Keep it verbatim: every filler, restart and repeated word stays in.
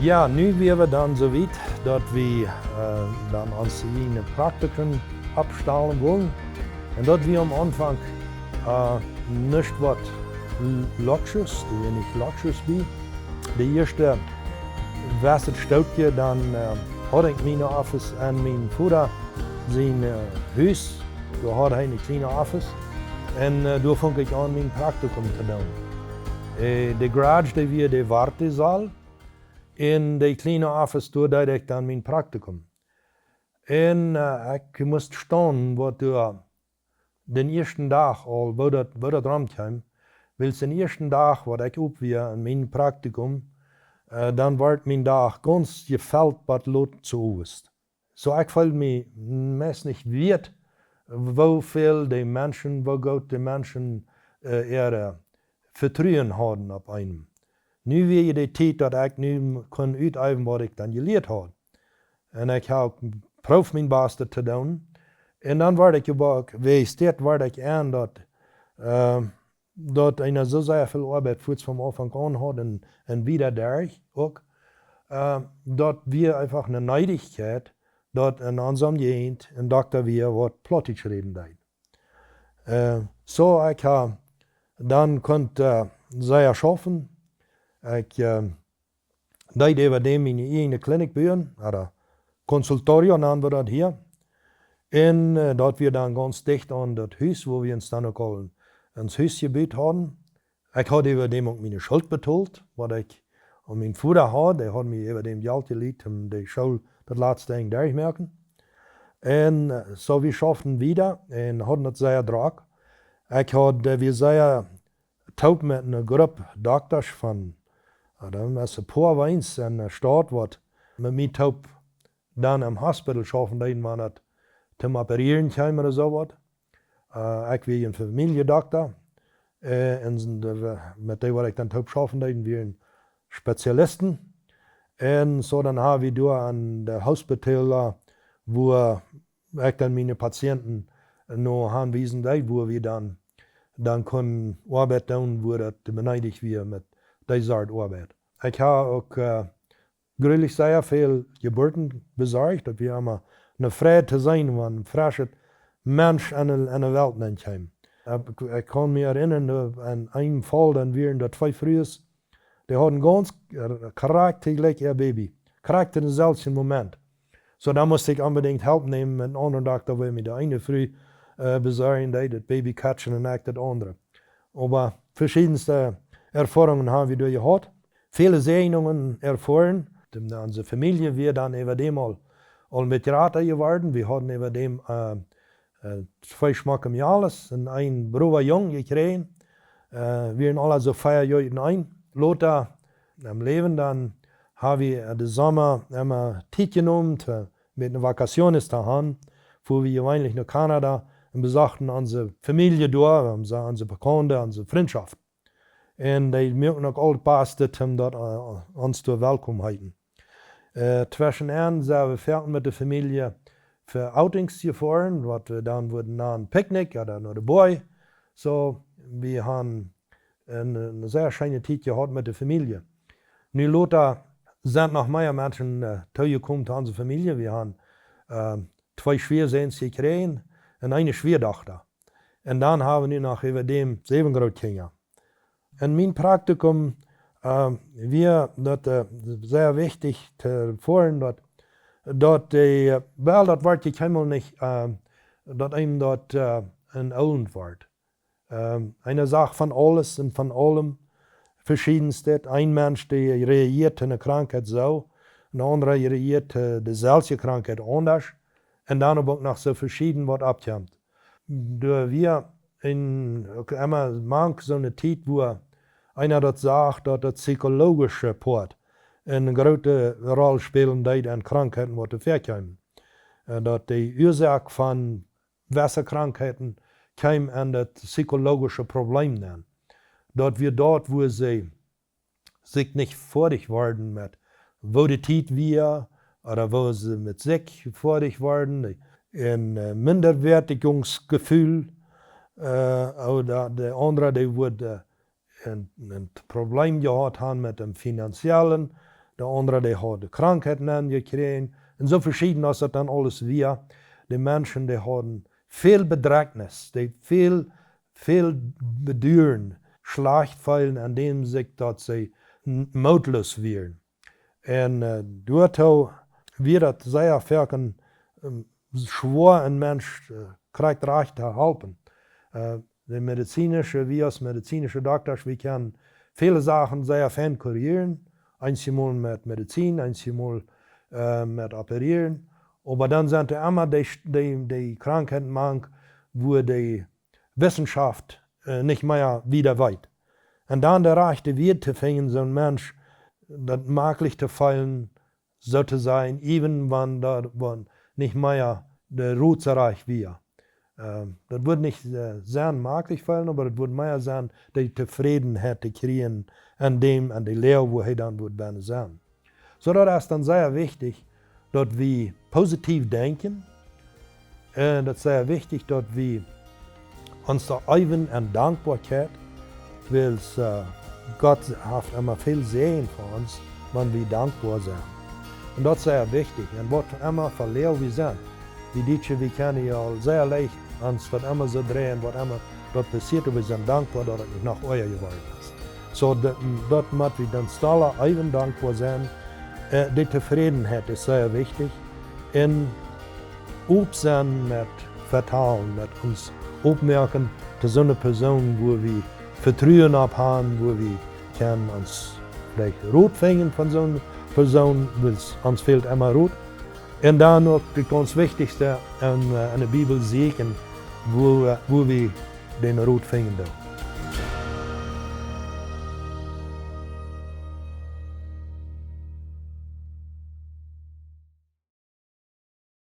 Jo, nu wia wie dan soo wiet, daut wie dan ons ieejnet Praktikum oppstalen wullen. Un daut wia aum Aunfank nuscht waut Luxus, doa wia nich Luxus bie. De ieeschte west et Stootje, dan haud ekj miene Office en mien Voda sien Hus. Doa haud hee ne kjliene Office. Un doa funk ekj aun mien Praktikum to doonen. De garage, dee wia de Wartesaul. Un de kjliene Office, doa deed ekj dan mien Praktikum. Un ekj must staunen waut doa dän ieeschten Dach aul, woo daut romkjeem, wiels dän ieeschten Dach waut ekj op wia en mien Praktikum, dan wort mien Dach gauns jefelt bat lot too owes. Soo ekj feeld mie meist nich wieet, woo väl de Menschen, woo goot de Menschen äa Vetruen hauden opp eenem. Nu wia je de Tiet daut ekj nu kunn uteewen waut ekj dan jelieet haud. Un ekj ha uk proowt mien Bastet to doonen. Un dan wort ekj uk, wist daut, wort ekj en daut, daut eena soo sea väl Oabeit fuaz vom Aunfank aun haud un wieda derch uk, daut wia eefach ne Needichkjeit, daut en onse Jäajent en Dokta wia waut Plautdietsch räden deed. Soo ekj ha dan kunt sea schaufen. Ekj deed äwadäm miene ieejne Klinik buen, oda consultorio nanen wie daut hia. Un daut wia dan gauns dicht aun daut Hus, wua wie ons dan uk aul ons Hus jebut hauden. Ekj haud äwadäm uk miene Schult betolt, waut ekj aun mien Voda haud. Dee haud mie äwadäm Jelt jelieet om de School daut latste Enj derchmoaken. Un soo wie schauften wieda un hauden daut sea drock. Ekj haud, wia sea toop met ne Grupp Doktasch von, dan wia et poa weens en ne Staut waut met mie toop dan em Hospital schaufen deeden, wan daut toom Operieren kjeem oda soo waut. Ekj wia en Famieljedokta. Un met dee waut ekj dan toop schaufen deed, wieren Spezialisten. Un soo dan ha wie doa en de Hospitala, wua ekj dan miene Patienten no hanwiesen deed, wua wie dan, dan kunnen Oabeit doonen, wua daut beneedicht wia met dee Sort Oabeit. Ekj ha uk grulich sea väl Jeburten besorcht, daut wia emma ne Freid to seenen wan en freschet Mensch en de Welt nenkjeem. Ekj kaun mie erinnren, en een Faul dan wieren doa twee Frues, dee hauden gauns krakjt jlikj äa Baby, krakjt en dän selwjen Moment. Soo dan must ekj onbedinjt Help nämen met en aundren Dokta, wua mie de eene Fru besorjen deed, daut Baby catchen un ekj daut aundre. Oba veschiedenste Erfoarungen ha wie doa jehaut, väle Säajnungen erfoaren. Onse Famielje wia dan äwadäm aul met jrata jeworden. Wie hauden äwadäm twee schmocke Mejales un een browa Jung jekjräajen. Wieren aula soo vea Joa uteneen. Lota em Läwen dan ha wie de Somma emma Tiet jenomen met ne vacaciones to han, fua wie jeweenlich no Kanada un besochten onse Famielje doa, onse Bekaunde, onse Frintschoften. Un dee muaken uk aul daut Baste toom daut ons doa welkom heeten. Tweschen en sent wie foaken met de Famielje fa outings jefoaren, waut wie dan wudden nanen Picknick oda no de Boaj. Soo wie han ne sea scheene Tiet jehaut met de Famielje. Nu lota sent noch mea Menschen toojekomen to onse Famielje. Wie han twee Schwiasäns jekjräajen un eene Schwiadochta. Un dan ha wie nu noch äwadäm säwen Grootkjinja. En mien Praktikum wia daut sea wichtich to erfoaren, daut, daut de, well, daut wort je kjeenmol nich, daut eenem daut en Oolent wort. Eena sach von aules un von aulem veschiedenstet. Een Mensch, dee reajieet to ne Krankheit soo, un aundra reajieet to de selwje Krankheit aundasch. Un dan uk noch soo veschieden waut oppkjemt. Doa wia uk emma mank soone Tiet, wua eena daut sach, daut daut psychologische Poat ne groote Roll spälen deed en Krankheiten waut doa väakjeemen. Daut de Uasoak von wesse Krankheiten kjeem en daut psychologische Probleem nenn. Daut wia daut, wua see sikj nich foadich worden met woo de Tiet wia, oda woo see met sikj foadich worden, en Mindawoartichungsjefeel, oda de aundra, dee wudd en Probleem jehaut han met däm Finanziellen, de aundre, dee hauden Krankheiten jekjräajen. Un soo veschieden aus daut dan aules wia. De Menschen, dee hauden väl Bedrekjnis, dee väl, väl Beduaren, schlajcht feelen aun däm Sitt, daut see n-, mootloos wieren. Un, äh, doatoo wia daut sea foaken, ähm, schwoa een Mensch, äh, krakjt rajcht to halpen. Äh, de medizinische, wie aus medizinische Doktasch, wie kjennen väle Sachen sea fein kurieren. Eenjemol met Medizin, eenjemol, äh, met Operieren. Oba dan sent doa emma dee, dee, dee Krankheiten mank, wua de Wissenschaft, äh, nich mea wieda weet. Un dan de rajchte Wajch to finjen, soon Mensch daut maklich to feelen, soo to sajen, even wan doa, wan nich mea de Rot soo rajcht wia. Ähm, daut wudd nich, äh, sennen maklich feelen, oba daut wudd mea sennen, dee Tofrädenheit to kjrieen aun däm, aun de Läajen, wua hee dan wudd bennen sennen. Soo daut es dan sea wichtich, daut wie positiev denkjen. Un daut es sea wichtich, daut wie ons doa eewen aun Dankboakjeit, wiels, äh, Gott haft emma väl Säajen fa ons, wan wie dankboa sent. Un daut es sea wichtich. Un waut emma fa Läajen wie sent, wie Dietsche, wie kjennen je aul sea leicht ons waut emma soo dreien, waut emma daut passieet, un wie sent dankboa, daut et nich noch oaja jeworden es. Soo, daut, daut mott wie dan stets eewen dankboa sennen. Äh, dee Tofrädenheit es sea wichtich. Un op sennen met Vetruen, met ons opmoaken to soone Persoon, wua wie Vetruen opp haben, wua wie kjennen ons veleicht Rot finjen von soone Persoon, wiels ons fält emma Rot. Un dan uk daut gaunz wichtichste, aun, äh, aun de Bibel sieekjen, wua, äh, wua wie dän Rot finjen doonen.